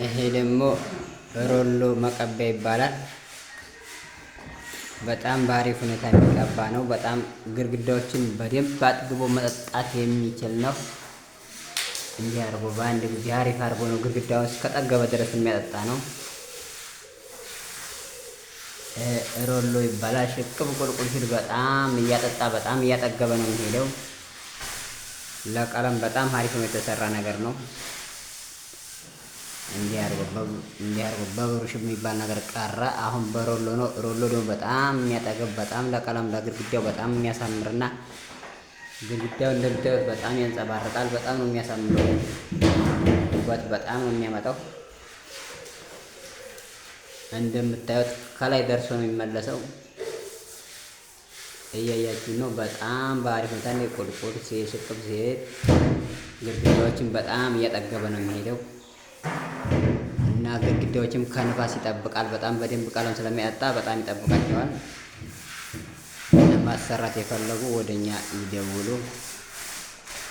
ይሄ ደግሞ ሮሎ መቀቢያ ይባላል። በጣም በአሪፍ ሁኔታ የሚቀባ ነው። በጣም ግድግዳዎችን በደንብ አጥግቦ መጠጣት የሚችል ነው። እንዲህ አድርጎ በአንድ ጊዜ አሪፍ አድርጎ ነው ግድግዳውን እስከጠገበ ድረስ የሚያጠጣ ነው። ሮሎ ይባላል። ሽቅብ ቁልቁል ሲል በጣም እያጠጣ በጣም እያጠገበ ነው የሚሄደው። ለቀለም በጣም አሪፍ ነው የተሰራ ነገር ነው። እንዲህ አድርጎ በብሩሽ የሚባል ነገር ቀረ። አሁን በሮሎ ነው። ሮሎ ደግሞ በጣም የሚያጠግብ፣ በጣም ለቀለም ለግድግዳው በጣም የሚያሳምርና ግድግዳው እንደምታዩት በጣም ያንጸባርቃል። በጣም ነው የሚያሳምረው። ውበት በጣም ነው የሚያመጣው። እንደምታዩት ከላይ ደርሶ ነው የሚመለሰው። እያያችሁ ነው። በጣም በአሪፍ ሁኔታ ነው ቁልቁል ሽቅብ ሲሄድ ግድግዳዎችን በጣም እያጠገበ ነው የሚሄደው እና ግድግዳዎችም ከንፋስ ይጠብቃል። በጣም በደንብ ቀለም ስለሚያጠጣ በጣም ይጠብቃቸዋል። ለማሰራት የፈለጉ ወደኛ ይደውሉ።